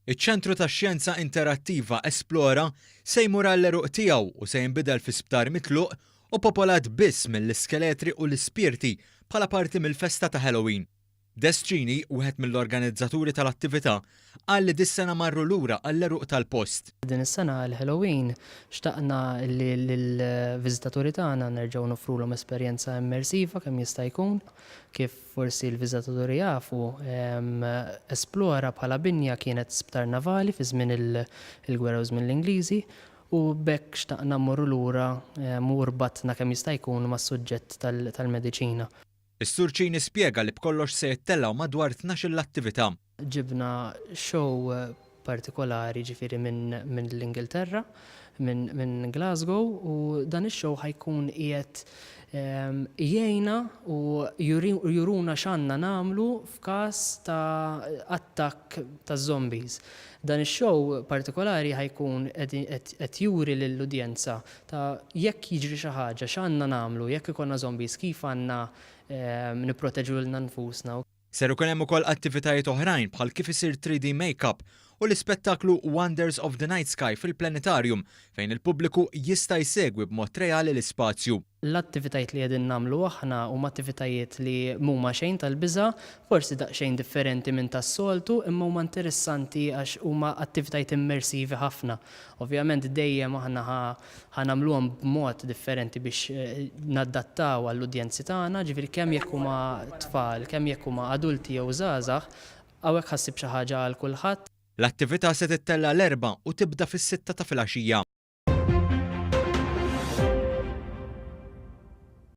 Iċ-Ċentru tax-Xjenza Interattiva Esplora se jmur għall-għeruq tiegħu u se jinbidel fi sptar mitluq u popolat biss mill-iskeletri u l-ispirti bħala parti mill-festa ta' Halloween. Des Cini, wieħed mill-organizzaturi tal-attività, qal li dis-sena marru lura għall-għeruq tal-post. Din is-sena għall-Halloween xtaqna li lill-viżitaturi tagħna nerġgħu noffrulhom esperjenza immersiva kemm jista' jkun. Kif Forsi l-viżitaturi jafu, Esplora bħala binja kienet sptar navali fi żmien il-gwerra u żmien l-Ingliżi u b'hekk xtaqna mmorru lura u rbatna kemm jista' jkun mas-suġġett tal-mediċina. Is-Sur Cini spjega li b'kollox se jittellgħu madwar 12-il attività. Ġibna show partikolari ġifieri minn l-Ingilterra, minn Glasgow u dan ix-show ħa jkun qiegħed jgħinna u juruna x'għandna nagħmlu f'każ ta' attakk ta' zombies. Dan ix-show partikolari ħa jkun qed juri lill-udjenza ta' jekk jiġri xi ħaġa x'għandna nagħmlu, jekk ikollna zombies kif għandna nipproteġu lilna nfusna. Ser ikun hemm ukoll attivitajiet oħrajn bħal kif isir 3D make-up u l-ispettaklu Wonders of the Night Sky fil-Planetarium fejn il-pubbliku jista' jsegwi b'mod reali l-ispazju. L-attivitajiet li qegħdin nagħmlu aħna huma attivitajiet li m'huma xejn tal-biża', forsi daqsxejn differenti minn tas-soltu imma huma interessanti għax huma attivitajiet immersivi ħafna. Ovvjament dejjem aħna ħa Ħa nagħmluhom b'mod differenti biex nadattaw għall-udjenzi tagħna, ġifieri kemm jekk huma tfal, kemm jekk huma adulti jew żgħażagħ, hawnhekk ħa ssib xi ħaġa għal kulħadd. L-attività se tittella' l-Erbgħa u tibda fis-sitta ta' filgħaxija.